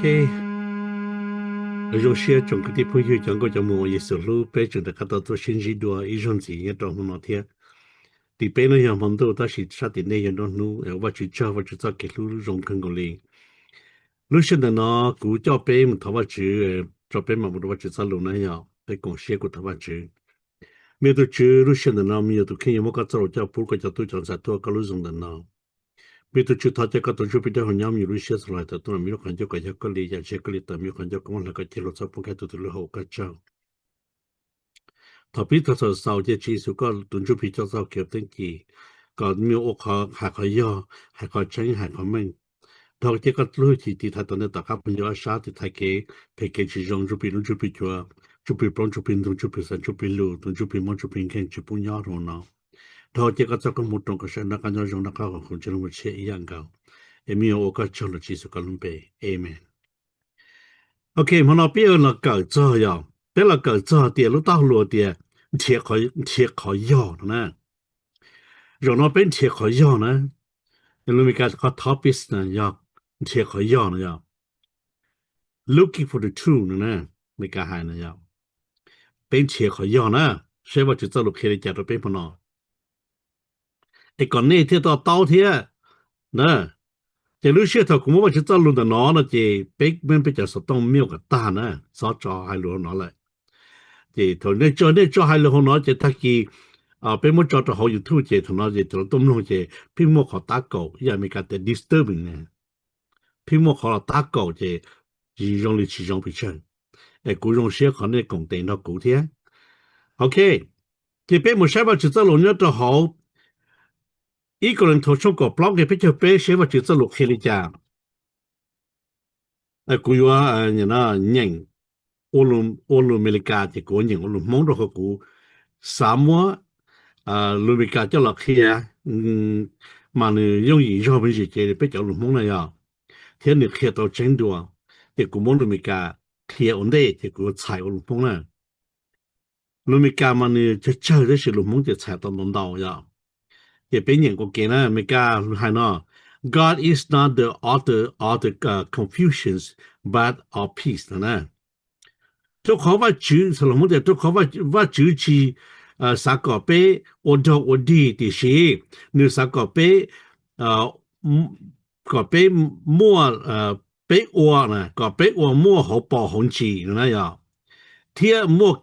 Ok, zoo siab tsoom kwv tij phooj ywg cov nkauj cov muam uas Yexus hlub, peb tseem rov qab tau tuaj sib ntsib dua ib zaug ntxiv nyob rau hmo no thiab. Tim peb no yog hmo ntuj tab sis sab tim nej yog nruab hnub, Vajtswv tsaug, Vajtswv txoj kev hlub zoo kawg nkaus li. Lub sij hawm ntawm no kuv coj peb mus thov Vajtswv, tso peb mam mus rau Vajtswv txoj lus na, yog peb koom siab kuv thov Vajtswv. Me tus Tswv, lub sij hawm ntawm no me nyuam tus kheej yuav muab koj txoj lus coj pub koj cov tub cov ntxhais tuaj koj lub Zoom ntawm no. Me tus Tswv, thov caw koj tus Ntsuj Plig dawb huv nyob me nyuam lub siab txhua los tau tuaj, me lub qhov ncauj kom yog koj li, yam tsis yog koj li tawm, me lub qhov ncauj kom muab hlawv koj cia hluas txhob poob kab tus tus lub hauv koj tsaug. Thaum pib txog thaum xaus cia Tswv Yexus koj tus Ntsuj Plig coj txoj kev teeb ci, kom me nyuam ua qhov hais qhov yog, hais qhov tseeb, hais qhov meej. Dhau cia koj lub hwj chim tiv thaiv tom ntej tom qab phooj ywg ob sab, tiv thaiv kev phem kev tsis zoo, Ntsuj Plig hlub Ntsuj Plig cuav, Ntsuj Plig plob Ntsuj Plig ntug, Ntsuj Plig xav Ntsuj Plig lus, tus Ntsuj Plig mob Ntsuj Plig nkeeg tsis pub nyob rau no. Dhau cia koj txoj koob hmoov roos kom sawv nrog koj nyob zoo, nrog koj haum xeeb, ntsib lub ntuj tshiab ib yam nkaus. Es me nyuam ua koj tsaug los Tswv Yexus koj lub npe. Amen. Ok, hmo no peb los kawm txog yog, peb los kawm txog tias lub taub hau lus tias nrhiav qhov yog no na. Zaum no peb nrhiav qhov yog na. Lus Meskas qhov topic na yog nrhiav qhov yog no yog looking for the truth no na. Meskas hais no yog peb nrhiav qhov yog na, saib Vajtswv txoj lus qhia li cas rau peb hmo no, es kom nej thiaj to taub thiab na. Ces lub sij hawm thaum kuv muab Vajtswv txoj lus ntawm no no ces peb muab peb cov xov tooj mute kom tag na, txhob tso hais lus hauv no lawm. Ces thaum nej tso, nej tso hais lus hauv no ces tag kis peb muab tso rau hauv YouTube ces thaum no ces thaum lawv tuaj mloog ces pheej muaj qhov tab kaum, ib yam Meskas tias disturbing na, pheej muaj qhov los tab kaum ces tsis zoo li tsis zoo pes tsawg. Es kuv zoo siab qhov nej koom tes nrog kuv thiab. Ok, ces peb mus saib Vajtswv txoj lus nyob rau hauv ib Kauleethaus tshooj kaum plaub nqe peb caug peb seb Vajtswv txoj lus qhia li cas. Kuv yuav nyeem ua lus Amelikas ces kuv yuav nyeem ua lus Hmoob rau qhov kuv xav muab lus Amelikas coj los qhia, mas nws yooj yim zog me ntsis ces peb cov lus Hmoob na yog, thiab nws qhia tau tseeb dua. Ces kuv muab lus Amelikas qhia ua ntej ces kuv yuav txhais ua lus Hmoob na. Lus Amelikas mas nws tsawg tsawg tab sis lus Hmoob ces txhais tau ntau ntau yom. Ces peb nyeem ua ke na, Amelikas hais no: God is not the author of the uh, confusions, but of peace no na. Rau qhov Vajtswv, lus Hmoob tias rau qhov Vajtswv tsis xav kom peb ua dog ua dig, tiam sis nws xav kom peb, kom peb muaj, peb ua, kom peb ua muaj hauv paus hauv ntsis no na yog, thiab muaj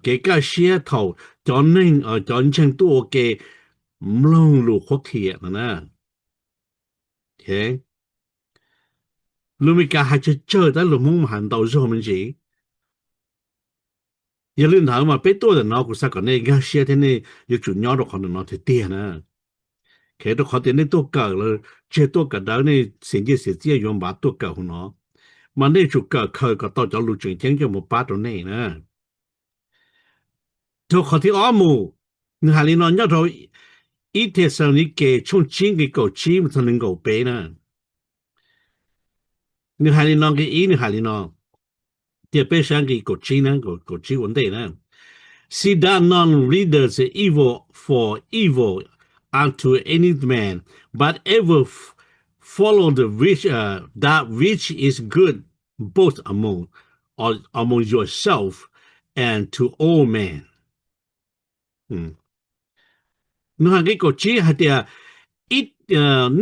kev kaj siab thaum cov neeg, cov ntseeg tuaj ua ke mloog lus qhuab qhia no na. Lus Amelikas hais tsawg tsawg tab lus Hmoob mas hais ntau zog me ntsis. Yog li ntawd mas peb tuaj ntawm no kuv xav kom nej nkag siab thiab nej yuav tsum nyob rau qhov ntawm no tiag tiag na. Rau qhov tias nej tuaj kawm los tsis yog tuaj kawm dawb, nej xiam ncej xiam txiaj yuav npav tuaj kawm hauv no, mas nej tsum kawm khaws kom tau cov lus tseem ceeb coj mus pab rau nej na. Rau qhov thib ob mus, nws hais li no nyob rau ib Thexalaunikes tshooj tsib nqe kaum tsib mus txog nees nkaum peb na. Nws hais li no, nqe ib nws hais li no, tias peb saib nqe kaum tsib na, kaum tsib ua ntej na: See that none render evil for evil unto any man, but ever f- follow the which uh, that which is good, both among or among yourself and to all men. Nws hais nqe kaum tsib hais tias,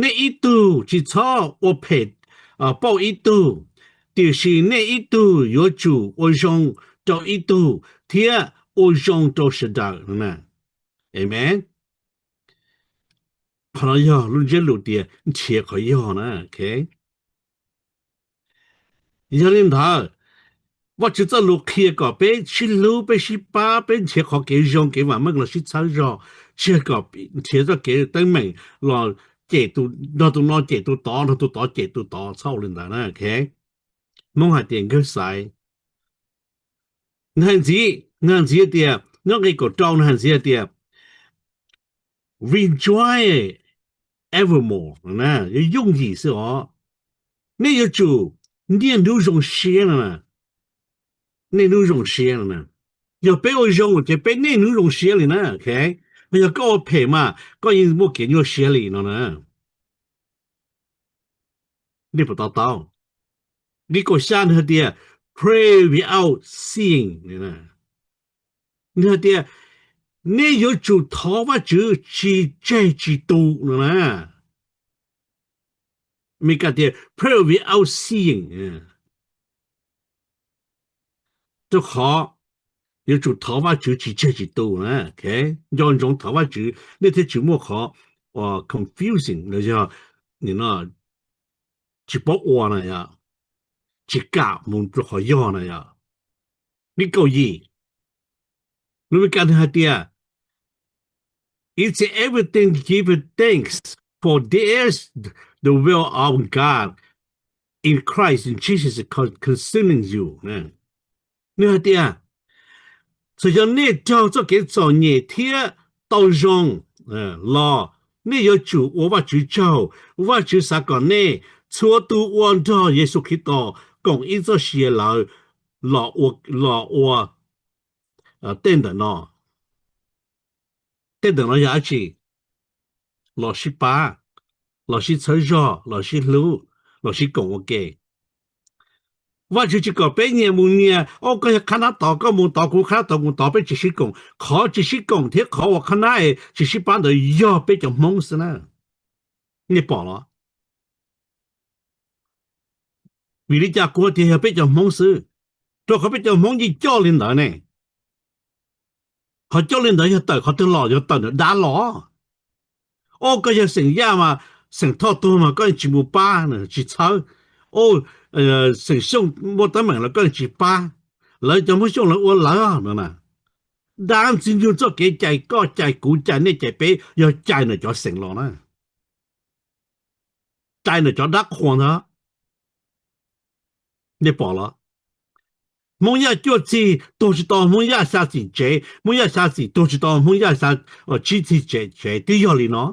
nej ib tug tsis txhob ua phem pauj ib tug, tiam sis nej ib tug yuav tsum ua zoo rau ib tug thiab ua zoo rau sawv daws no na. Amen. Qhov no yog lub ntsiab lus tias nrhiav qhov yog na. Yog li ntawd, Vajtswv txoj lus qhia kom peb sib hlub, peb sib pab, peb nrhiav qhov kev zoo kev vam meej los sib txhawb zog, tsis yog kom nrhiav txoj kev teeb meem los cem tus, nrog tus no cem tus tod, nrog tus tod cem tus tod, txhob ua li ntawd na. Hmoob hais tias nkawg xaiv. Nws hais ntxiv, nws hais ntxiv tias, nyob nqe kaum rau nws hais ntxiv hais tias, rejoice evermore, yooj yim xwb os. Nej yuav tsum niaj hnub zoo siab no, niaj hnub zoo siab no. Yog peb ua zoo ces peb niaj hnub zoo siab li na. Yog koj ua phem mas koj yeej muaj kev nyuaj siab li no na. Nej puas to taub? Nqe kaum xya nws hais tias, pray without ceasing. Nws hais tias, nej yuav tsum thov Vajtswv tsis tseg tsis tu no na. Meskas tias pray without ceasing. Rau qhov yuav tsum thov Vajtswv tsis tseg tsis tu na. Nco ntsoov thov Vajtswv nej thiaj tsis muaj qhov confusing los yog tsis paub ua na yom, tsis kam mus rau qhov yog na yom. Nqe kaum yim, lus Meskas nws hais tias, in everything give thanks, for this is the will of God in Christ Jesus concerning you. Nws hais tias, txawm yog nej raug txoj kev txom nyem thiab tau zoo los nej yuav tsum ua Vajtswv tsaug. Vajtswv xav kom nej txhua tus ua nrog Yexus Khetos koom ib txoj sia lawm los ua tej ntawm no. Tej ntawm no yog dab tsi? Los sib pab, los sib txhawb zog, los sib hlub, los sib koom ua ke. Vajtswv tsis kom peb nyias mus nyias, o, koj yog qhab nab tod koj mus tod, kuv qhab nab tod kuv mus tod, peb tsis sib koom. Qhov tsis sib koom thiab qhov uas qhab nab es tsis sib pab ntawd yog peb cov Hmoob xwb na. Nej pom los? Vim li cas kuv tias yog peb cov Hmoob xwb? Rau qhov peb cov Hmoob yeej coj li ntawd ne. Qhov coj li ntawd yog tawm qhov twg los? Yog tawm ntawm dab los. O, koj yog xeem Yaj mas, xeem Thoj tuag mas koj tsis mus pab, tsis txhawb. O, xeem Xyooj muaj teeb meem los koj tsis pab. Lawv cov Hmoob Xyooj lawv ua lawv no na. Dab ntxwg nyoog txoj kev cais koj cais kuv cais nej cais peb yog cais ntawm cov xeem los na. Cais ntawm cov dab qhuas ntawd. Nej pom los? Hmoob Yaj cuaj txig tuag tsis tau Hmoob Yaj xya txim tsev, Hmoob Yaj xya txim tuag tsis tau Hmoob Yaj tsib txig tsev, twb yog li no.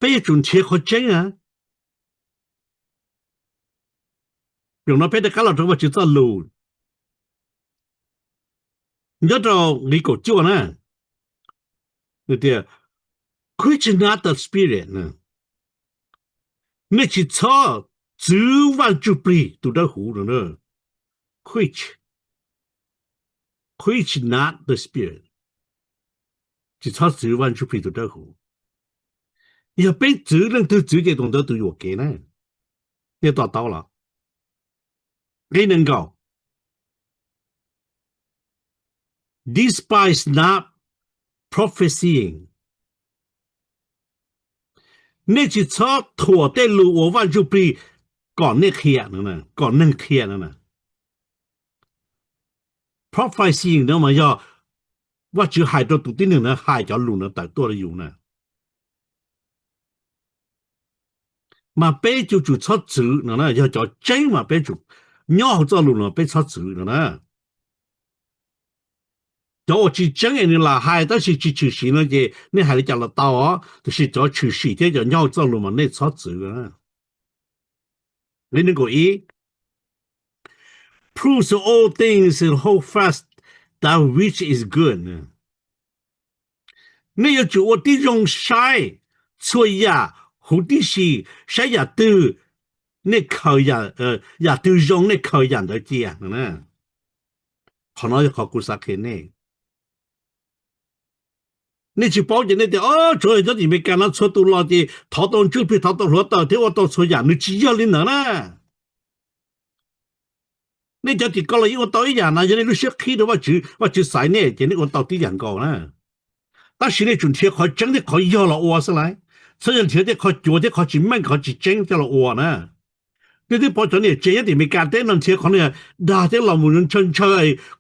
Peb yuav tsum nrhiav qhov tseeb na. Zaum no peb rov qab los rau Vajtswv txoj lus nyob rau nqe kaum cuaj na. Nws tias, quench not the spirit. Nej tsis txhob txwv Vaj Ntsuj Plig tus dawb huv no. Quench, quench not the spirit. Tsis txhob txwv Vaj Ntsuj Plig tus dawb huv. Yog peb txwv, leej twg txwv ces tus ntawd tus yuam kev na. Nej to taub los? Nqe nees nkaum, despise not prophesying. Nej tsis txhob thuam tej lus uas Vaj Ntsuj Plig kom nej qhia, kom neeg qhia no. Prophesying no mas yog Vajtswv hais rau tus tib neeg na, hais cov lus no tawm tuaj rau yus na. Mas peb yuav tsum txhob txwv no na, yog cov tseeb mas peb tsum nyob hauv txoj lus no peb txhob txwv no na. Cov uas tsis tseeb es nws lam hais tab sis tsis tshwm sim no ces nej hais li cas los tau os, tiam sis cov tshwm sim thiab cov nyob hauv txoj lus mas nej txhob txwv. Nqe nees nkaum ib, prove all things and hold fast that which is good. Nej yuav tsum ua tib zoo saib txhua yam huv tib si, saib yam twg nej khaws, yam twg zoo nej khaws yam ntawd cia. Qhov no yog qhov kuv xav qhia nej. Nej tsis paub ces nej tias, o, tsuav nyob tim Amelikas no txhua tus los ces thov tau Ntsuj Plig, thov tau hluav taws thiab ua tau txhua yam. Nws tsis yog li ntawd na. Nej cov tim ko los yeej ua tau ib yam no, yog nej lub siab qhib rau Vajtswv, Vajtswv xaiv nej ces nej ua tau tib yam nkaus na. Tab sis nej tsum nrhiav qhov tseeb thiab qhov yog los ua xwb lauj. Txhob yog nrhiav tej qhov cuav thiab qhov tsis meej qhov tsis tseeb coj los ua na. Nej twb pom cov niam tsev nyob tim Amelikas teb no nrhiav qhov niag dag thiab los mus ntshaw ntshaw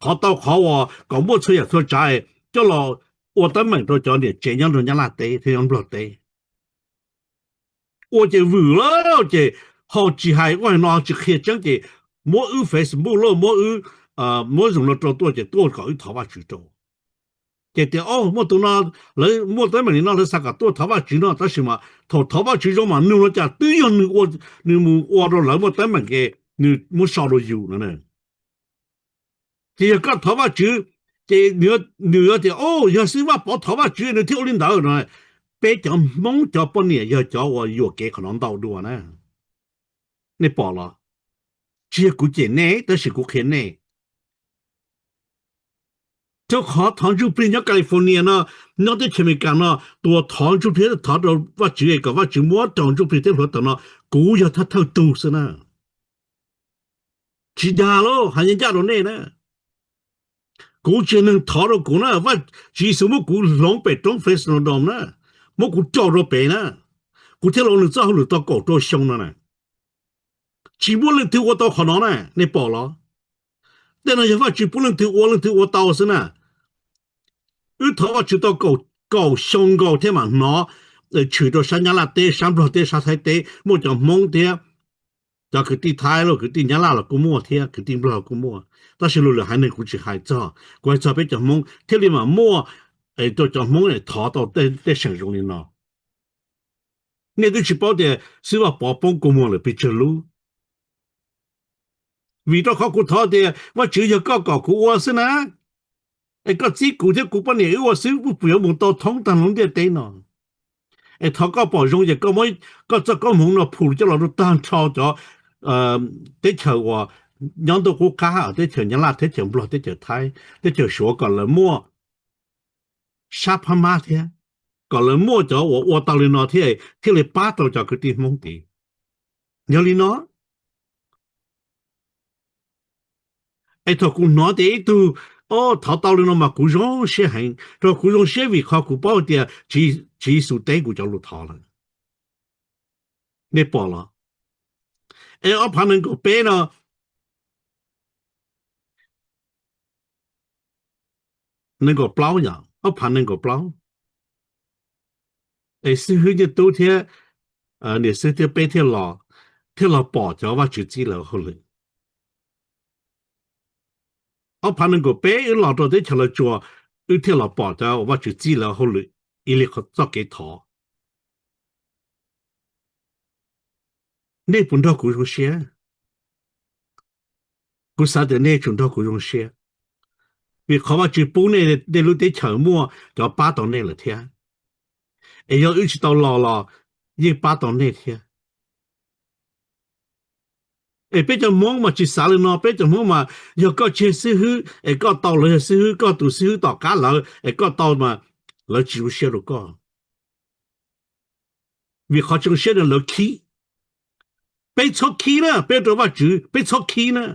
qhov tau qhov uas kom muaj txhua yam txhua tsav coj los ua teeb meem rau cov niam tsev nyob rau Nyab Laj teb thiab nyob Nplog teb. Ua ces vwm lawm ces ho tsis hais ua no tsis qhia tseeb ces muab wb Facebook los muab wb, muab zoo no rau tuaj ces tuaj kom wb thov Vajtswv rau. Ces tias, o, muaj tus no, lawv muaj teeb meem li no lawv xav kom tuaj thov Vajtswv no tab sis mas thaum thov Vajtswv zoo mas nug los cas twb yog nws ua, nws mus ua rau lawv muaj teeb meem ces nws muab sau rau yus no. Ces yog koj thov Vajtswv ces nws yuav tias, o, yog xib Vaj Pov thov Vajtswv nws thiaj ua li ntawd no. Peb cov Hmoob cov poj niam yog cov uas yuam kev qhov no ntau dua na. Nej pom los? Tsis yog kuv cem nej, tab sis kuv qhia nej. Rau qhov thov ntsuj plig nyob California no, nyob teb chaws Amelikas no, tus uas thov ntsuj plig thov rau Vajtswv es kom Vajtswv muab rau ntsuj plig thiab hluav taws no, kuv yog thawj thawj tug xwb na. Tsis dag lauj, hais ncaj ncaj rau nej na. Kuv tsis yog neeg thov rau kuv na, Tswv Yexus muab kuv hloov pem roob Fresno Dome na, muab kuv rau rau pem na, kuv thiaj los ua nws txoj hauj lwm tau kaum rau xyoo no na. Tsis muaj leej twg ua tau qhov no na, nej pom los? Tej no yog Vajtswv pub leej twg ua leej twg ua tau xwb na. Wb thov Vajtswv tau kaum xyoo nkaus thiab mam hnov tshwm rau sab Nyab Laj teb, sab Nplog teb, sab Thaib teb, muaj cov Hmoob thiab. Cov kwv tij Thaib los kwv tij Nyab Laj los kuj muaj thiab, kwv tij Nplog los kuj muaj. Tab sis luag lwm haiv neeg kuv tsis hais txog, kuv hais txog peb cov Hmoob thiaj li mam muaj rau cov Hmoob thov tau tej seem zoo li no. Nej twb tsis paub tias xib hwb Vaj Pov poob kua muag lawm pes tsawg lub. Vim rau qhov kuv thov tias Vajtswv, yog koj kom kuv ua xwb na, es koj txib kuv thiab kuv poj niam wb ua xwb, wb puas yuav mus tau thoob tag lub ntiaj teb no? Es thov koj pom zoo ces koj muab koj txoj koob hmoov no phum coj los rau tag nrho cov teb chaws uas nyob ntuj qub qab, teb chaws Nyab Laj, teb chaws Nplog, teb chaws Thaib, teb chaws Suav kom lawv muaj sab phab mab thiab, kom lawv muaj cov uas ua tau li no thiab thiaj li pab tau cov kwv tij Hmoob tid. Yog li no, es thaum kuv hnov tias ib tug, o, thov tau li no mas kuv zoo siab heev, rau kuv zoo siab vim qhov kuv paub tias Tswv Yexus teb kuv cov lus thov lawm. Nej pom los? Es ob phav nees nkaum peb no, nees nkaum plaub yom, ob phav nees nkaum plaub, es xib hwb Nyiaj Tub thiab niam xib hwb thiab peb thiaj los, thiaj los pom cov Vajtswv txib lawv hauj lwm. Ob phav nees nkaum peb wb los rau teb chaws Los Tsuas, wb thiaj los pom cov Vajtswv txib lawv hauj lwm ib li txoj kev thov. Nej puas nrog kuv zoo siab? Kuv xav tias nej tsum nrog kuv zoo siab, vim qhov Vajtswv pub nej, nej lub teb chaws muaj cov pab tau nej lawm thiab. Es yog wb tsis tau los los yeej pab tau nej thiab. Es peb cov Hmoob mas tsis xav li no, peb cov Hmoob mas yog koj tsis yog xib hwb es koj tau lawv yog xib hwb, koj tus xib hwb tom qab lawv es koj tau mas lawv tsis zoo siab rau koj. Vim qhov tsis zoo siab no lawv khib. Peb txhob khib na, peb ua rau Vajtswv, peb txhob khib na.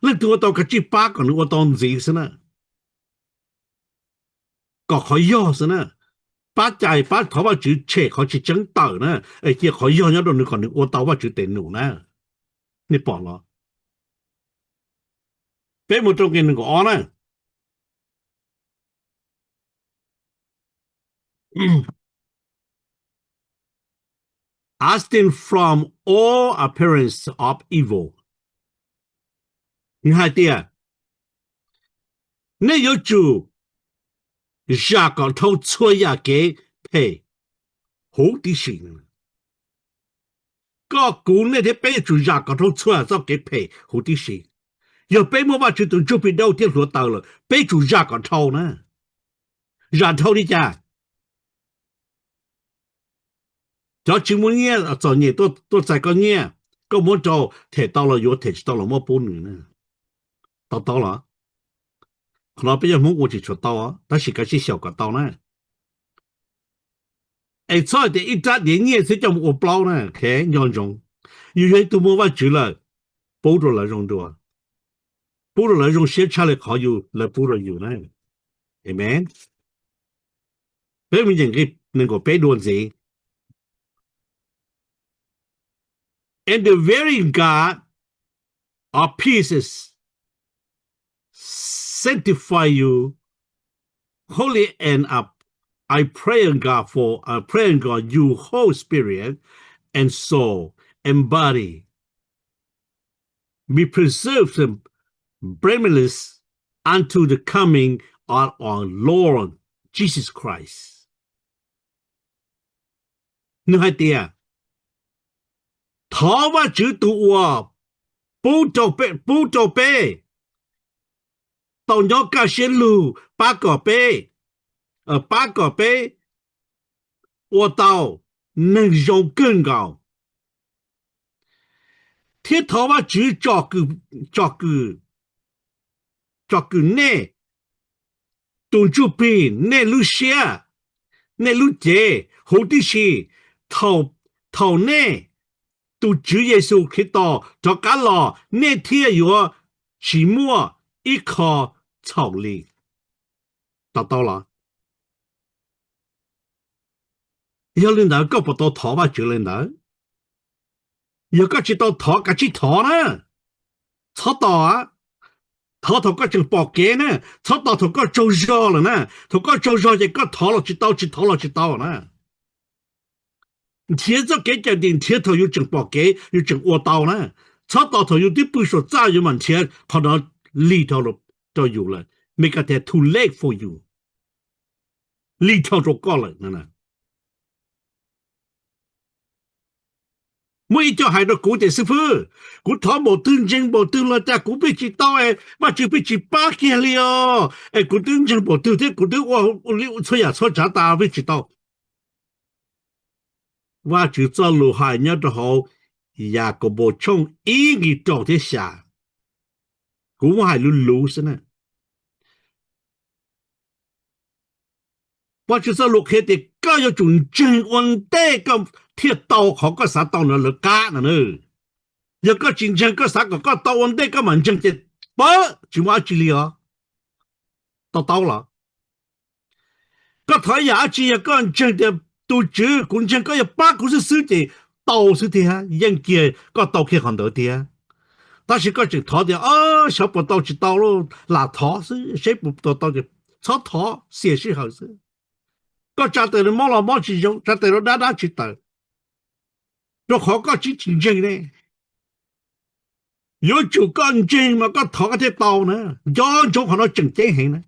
Leej twg ua tau kav tsij pab kom nws ua tau ntxiv xwb na, kom qhov yog xwb na. Pab cais pab thov Vajtswv tshem qhov tsis tseeb tawm na, es cia qhov yog nyob rau nws kom nws ua tau Vajtswv tes num na. Nej pom los? Peb mus rau nqe nees nkaum ob na. Abstain from all appearance of evil. Nws hais tias, nej yuav tsum zam kom dhau txhua yam kev phem huv tib si. Koj kuv nej thiab peb yuav tsum zam kom dhau txhua txoj kev phem huv tib si. Yog peb muaj Vajtswv tus Ntsuj Plig Dawb thiab hluav taws lawm, peb tsum zam kom dhau na. Zam dhau li cas? Cov tsis muaj nyiaj txom nyem tuaj txais koj nyiaj, koj muab rau, them tau los yuav, them tsis tau los muab pub nws na. Tau tau los? Qhov no peb cov Hmoob ua tsis tshua tau, tab sis kav tsij xyaum kom tau na. Es txhob hais tias ib rab diav nyiaj xwb coj mus ua plaub na, nco ntsoov. Yus yog ib tug muaj Vajtswv lawm, pub rau lawv zoo dua, pub rau lawv zoo siab tshaj li qhov yus, lawv pub rau yus na. Amen. Peb mus nyeem nqe nees nkaum peb dua ntxiv. And the very God of peace sanctify you wholly, and I, I pray, God, for, I pray, God, you whole spirit and soul and body be preserved blameless unto the coming of our Lord Jesus Christ. Nws hais tias, thov Vajtswv tus uas pub rau peb, pub rau peb tau nyob kaj siab lug, pab kom peb, pab kom peb ua tau neeg zoo kawg nkaus. thiab thov Vajtswv tsom kwm, tsom kwm, tsom kwm nej tus ntsuj plig, nej lub siab, nej lub cev huv tib si. Thaum, thaum nej tus Tswv Yexus Khetos rov qab los, nej thiaj yuav tsis muaj ib qho txhaum li. To taub los? Yog li ntawd koj puas tau thov Vajtswv li ntawd? Yog koj tsis tau thov, kav tsij thov na. Txhob tos, thov thaum koj tseem pom kev na, txhob tos thaum koj tsaug zog lawm na. Thaum koj tsaug zog ces koj thov los tsis tau, tsis thov los tsis tau na. Nrhiav txoj kev cawm dim nrhiav thaum yus tseem pom kev, yus tseem ua tau na. Txhob tos thaum yus twb pw saum txaj yus mam nrhiav qhov no lig rau yus lawm. Meskas tias too late for you, lig dhau rau koj lawm. Muaj ib co hais rau kuv tias, xib fwb, kuv thov npaum twg ntseeg npaum twg los cas kuv pheej tsis tau es Vajtswv pheej tsis pab kiag li os, es kuv twb ntseeg npaum twg thiab kuv twb ua li txhua yam txhua tsav tas pheej tsis tau. Vajtswv txoj lus hais nyob rau hauv Yakaunpaus tshooj ib nqe rau thiab xya, kuv muab hais luv luv xwb na. Vajtswv txoj lus qhia tias koj yuav tsum ntseeg ua ntej koj thiaj tau qhov koj xav tau ntawd lawv qab no na. Yog koj tsis ntseeg, koj xav kom koj tau ua ntej koj mam ntseeg ces pab tsis muaj dab tsi li os. To taub los? Koj thov ib yam dab tsi yog koj ntseeg tias tus Tswv, kuv ntseeg koj yuav pab kuv xwb xwb ces tau xwb tiag, yeej kiag koj tau kiag qhov ntawd tiag. Tab sis koj tseem thov tias, o, xyov puas tau tsis tau, lam thov xwb seb puas tau tau ces txhob thov, xiam sij hawm xwb. Koj tsa tes rau mob los mob tsis zoo, tsa tes rau dab dab tsis tawm, rau qhov koj tsis, tsis ntseeg ne. Yuav tsum koj ntseeg mas koj thov koj thiaj tau na. Nco ntsoov qhov no tseem ceeb heev na.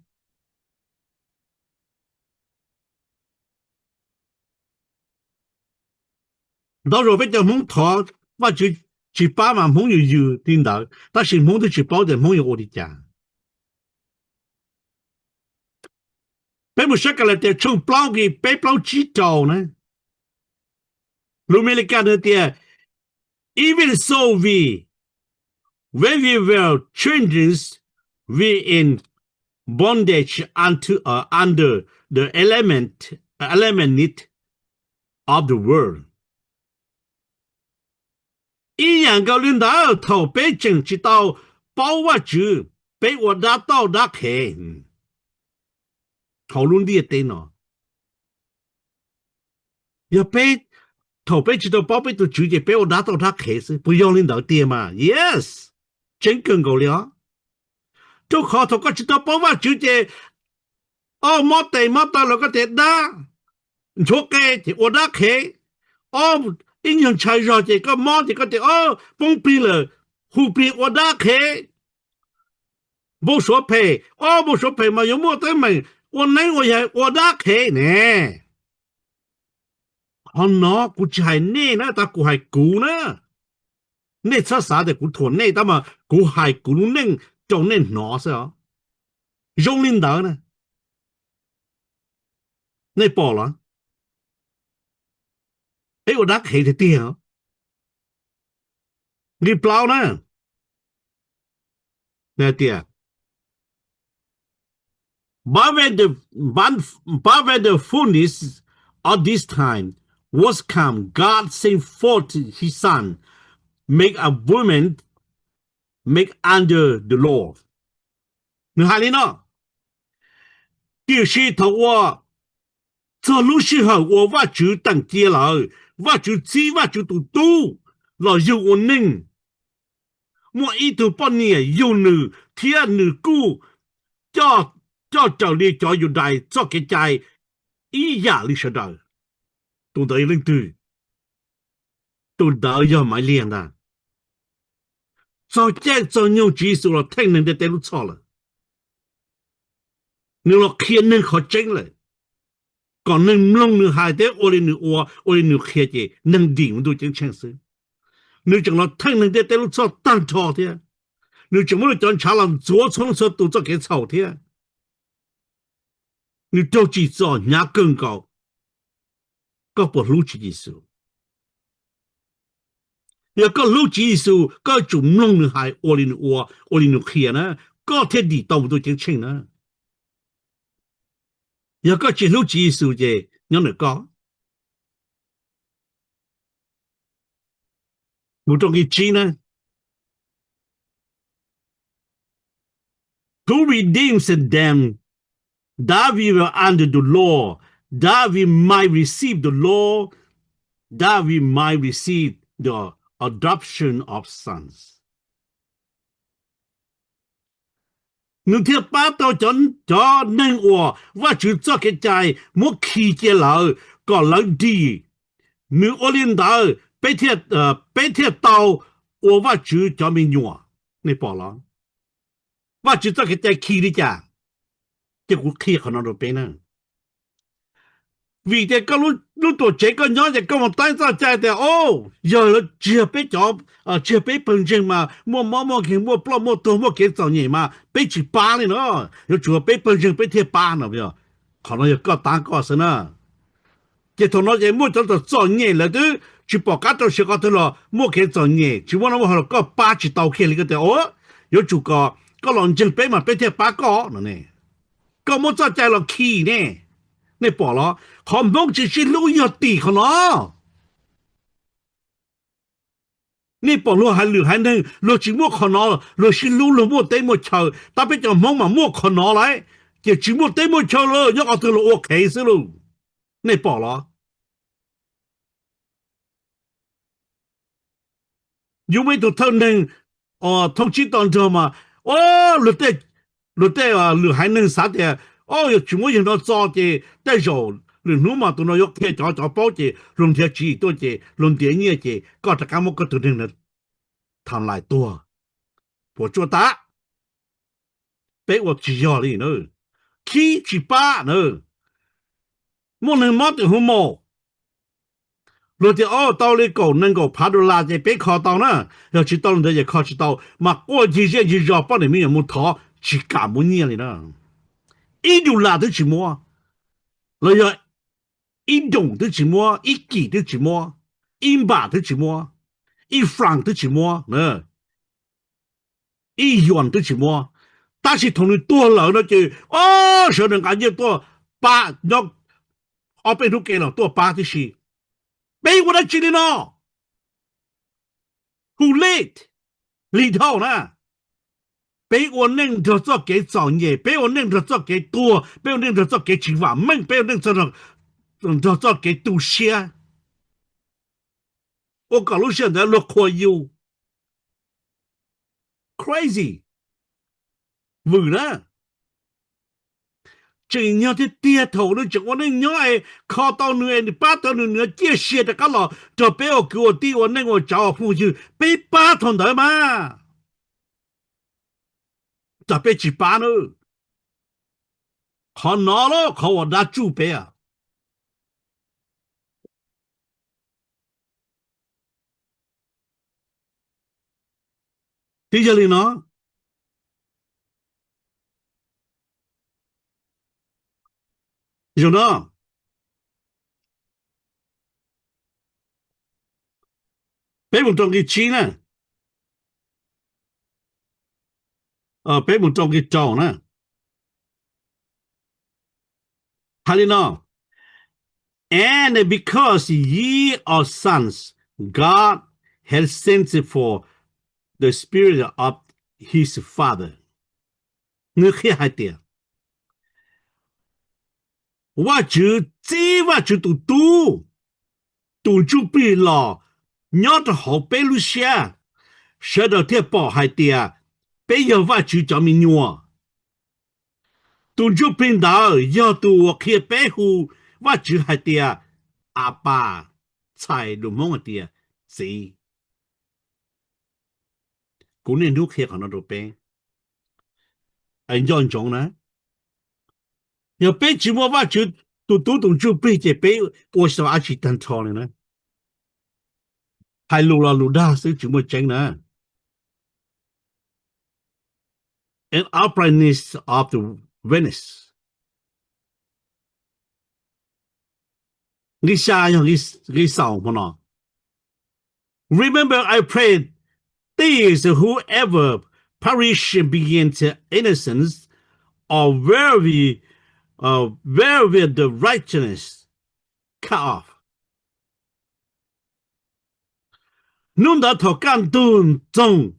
Ntau zaus peb cov Hmoob thov Vajtswv tsis pab mas Hmoob yws yws li ntawd, tab sis Hmoob twb tsis paub tias Hmoob yuav ua li cas. Peb mus saib Kalatias tshooj plaub nqe peb plaub tsib rau na. Lus Amelikas nws tias, even so we, when we were children, we in bondage unto, uh, under the element, element of the world. Ib yam nkaus li ntawd, thaum peb tseem tsis tau paub Vajtswv, peb ua dab tauj dab qhev hauv lub ntiaj teb no. Yog peb, thaum peb tsis tau paub peb tus Tswv ces peb ua dab tauj dab qhev xwb, puas yog li ntawd tiag mas? Yes, tseeb kawg nkaus li os. Rau qhov thaum koj tsis tau paub Vajtswv ces, o, mob tes mob taw los koj tias dab, nchuav qe ces ua dab qhev, o, ib nyuag ntshai zog ces koj mob ces koj tias, o, poob plig lawm, hu plig ua dab qhev, npau suav phem, o, npau suav phem mas yuav muaj teeb meem ua neeb ua yaig ua dab qhev ne. Qhov no kuv tsis hais nej na, tab kuv hais kuv na. Nej txhob xav tias kuv thuam nej, tab mas kuv hais kuv lub neej rau nej hnov xwb os. Zoo li ntawd na. Nej pom los? Peb ua dab qhev tiag tiag. Nqe plaub na, nws hais tias, but when the, but, but when the fullness of this time was come, God sent forth his son, make a woman, make under the law. Nws hais li no, tiam sis thaum uas txog lub sij hawm uas Vajtswv teem cia lawm, Vajtswv txib Vajtswv tus tub los yug ua neeg, muaj ib tug poj niam yug nws thiab nws kuj coj, coj raws li cov Yudais txoj kev cai ib yam li sawv daws. Tus ntawd yog leej twg? Tus ntawd yog Maiv Liag ntag. Txog caij txog nyoog Tswv Yexus los theej neeg ntiaj teb lub txhoj lawm. Nws los qhia neeg qhov tseeb lawm, kom neeg mloog nws hais thiab ua li nws ua, ua li nws qhia ces neeg dim mus ntuj ceeb tsheej xwb. Nws tseem los theej neeg ntiaj teb lub txhoj tag nrho thiab. Nws tseem muab nws cov ntshav los ntxuav txhua leej txhua tus txoj kev txhaum thiab. Nws raug tsim txom hnyav kawg nkaus. Koj puas hlub Tswv Yexus? Yog koj hlub Tswv Yexus, koj yuav tsum mloog nws hais ua li nws ua, ua li nws qhia na, koj thiaj dim tau mus tus ceeb tsheej na. Yog koj tsis hlub Tswv Yexus ces nyob ntawm koj. Mus rau nqi tsib na. Who redeems them that we were under the law, that we might receive the law, that we might receive the adoption of sons. Nws thiaj pab tau cov, cov neeg uas Vajtswv txoj kev cai muab khi cia lawm kom lawv dim. Nws ua li ntawd peb thiaj, peb thiaj tau ua Vajtswv cov me nyuam. Nej pom los? Vajtswv txoj kev cai khi li cas? Ces kuv qhia qhov no rau peb na. Vim tias koj lub tuam tsev koj nyob ces koj mus tab txoj cai tias, o, yog lawv tsis yog peb cov, tsis yog peb pawg ntseeg mas muaj mob muaj nkeeg, muaj ploj muaj tuag, muaj kev txom nyem mas peb tsis pab li no. Yuav tsum yog peb pawg ntseeg peb thiaj pab no. Qhov no yog koj tab koj xwb na. Ces thaum no ces muaj cov txom txom nyem lawv twb tsis pom qab rau siav qhov twg los muaj kev txom nyem tsis muaj noj muaj haus los koj pab tsis tau kiag li. Koj tias, o, yuav tsum kom koj los ntseeg peb mas peb thiaj pab koj no ne. Koj muab txoj cai los khi ne. Nej pom los? Qhov Hmoob tsis sib hlub yog tim qhov no. Nej pom luag hais lwm haiv neeg luag tsis muaj qhov no, luag sib hlub luag muaj teb muaj chaw, tab peb cov Hmoob mas muaj qhov no lawm, ces tsis muaj teb muaj chaw lawm, nyob qhov twg los ua qhev xwb lauj. Nej pom los? Yus muaj ib tug thawj neeg thoob tsib to nrog mas, o, luag tej lwm haiv neeg xav tias, o, yog tsis muab yawg no txo ces tej zaum lwm hnub mas tus no yuav qhia cov, cov paub ces luag nrhiav tswv yim tuaj ces luag ntiav nyiaj ces koj rov qab muab koj tus neeg no tham lais tuag, puas tsuaj tab? Peb ua tsis yog li na. Khib tsis pab na. Muaj neeg mob tim hu mos, luag tias, o, tau li kaum nees nkaum phav dollar ces peb kho tau na, yog tsis tau li ntawd ces kho tsis tau, mas quaj ncig zej ncig zos poj niam me nyuam mus thov tsis kam muab nyiaj li na. Ib dollar twb tsis muab, los yog ib doos twb tsis muab, ib kis twb tsis muab, ib npam twb tsis muab, ib franc twb tsis muab, ib yuan twb tsis muab. Tab sis thaum nws tuag lawm no ces, o, sawv daws nqa nyiaj tuaj pab, nyob ob peb hnub ke los tuaj pab tib si. Peb ua dab tsi li no? Who lead? Lead how na? Peb ua neej nrog txoj kev txom nyem, peb ua neej nrog txoj kev tuag, peb ua neej nrog txoj kev tsis vam meej, peb ua neej nrog txoj kev tu siab, ua kom lub sij hawm ntawd luag qhuas yus. Crazy. Vwm na. Tseem yog tiag tiag thaum nws tseem ua neej nyob es kho tau nws es nws pab tau nws, nws ciaj sia rov qab los nrog peb ua kwv ua tij ua neej ua tsav ua phooj ywg, peb pab thaum ntawd mas. Txawm peb tsis pab na. Qhov no los qhov uas dab tsuj peb. Twb yog li no, zoo no, peb mus rau nqi tsib na, peb mus rau nqi rau na. Hais li no, and because ye are sons, God has sent forth the Spirit of his Father. Nws qhia hais tias, Vajtswv txib Vajtswv tus Tub, tus Ntsuj Plig los nyob rau hauv peb lub siab, sawv daws thiaj pom hais tias peb yog Vajtswv cov me nyuam. Tus Ntsuj Plig ntawd yog tus uas qhia peb hu Vajtswv hais tias Apas, txhais lus Hmoob hais tias txiv. Kuv niaj hnub qhia qhov no rau peb, nco ntsoov na. Yog peb tsis muaj Vajtswv tus Tub tus Ntsuj Plig ces peb ua tsis tau dab tsi tag nrho li na. Hais lus los lus dag xwb tsis muaj tseeb na. An uprightness of the witness. Nqi xya yog nqi xaus hmo no. Remember, I pray this, whoever perish begin to innocence, or where we, uh, where will the righteousness cut off? Hnub ntawd thaum kaj ntug ntxoog,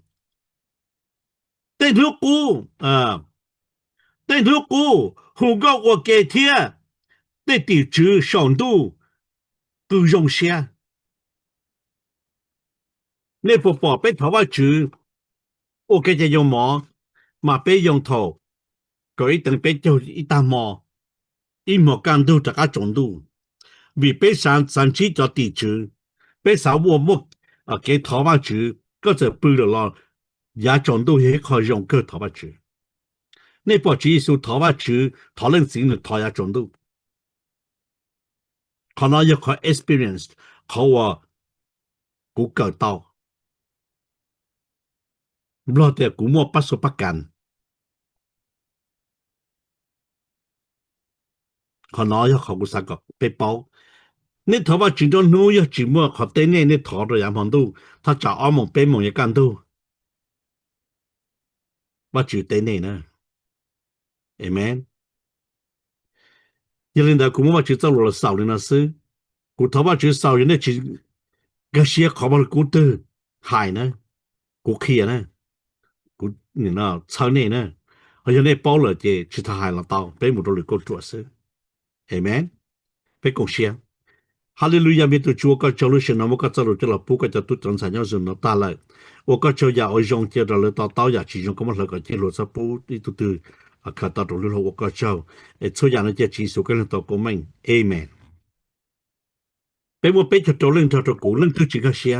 tej hnub qub, tej hnub qub hu nkauj ua ke thiab tej tim tswv saum ntuj qw zoo siab. Nej puas pom peb thov Vajtswv ua kev cai yoo mov, mas peb yoo thaum kaum ib teev peb caug ib tag hmo, ib hmos kaj ntug rov qab tsaus ntuj? Vim peb xav ntsib cov tim tswv, peb xav ua muaj kev thov Vajtswv. Koj txawm pw lawm los yav tsaus ntuj yog ib qho zoo kawg thov Vajtswv. Nej pom Tswv Yexus thov Vajtswv, thov Leej Txiv nws thov yav tsaus ntuj. Qhov no yog qhov experience, qhov uas kuv kawm tau. Nplog tias kuv muaj pab xua pab kas. Qhov no yog qhov kuv xav kom peb paub. Nej thov Vajtswv nruab hnub yog tsis muaj qhov teb nej, nej thov rau yav hmo ntuj, thaj tsam ob moos peb moos yav kaj ntug, Vajtswv teb nej na. Amen. Yog li ntawd kuv muab Vajtswv txoj lus los xaus li no xwb. Kuv thov Vajtswv xaus yog nej tsis nkag siab qhov Vajluskub twg hais na, kuv qhia na, kuv txhawb nej na. Ho yog nej paub lawm ces tsis tas hais los tau, peb mus rau lwm kauj ruam xwb. Amen. Peb koom siab. Haleluyas, me tus Tswv, ua koj tsaug lub sij hawm no muab koj txoj lus coj los pub koj cov tub cov ntxhais nyob zoo no tag lawm. Ua koj tsaug yam uas zoo cia rau lawv to taub, yam tsis zoo koj muab hlawv kom ceg luag txhob pub ib tug twg khaws tau rau lub hlau. Ua koj tsaug, es txhua yam no cia Tswv Yexus Khetos tau koob meej. Amen. Peb muaj peb caug rau leej nrog rau kuv, leej twg tsis nkag siab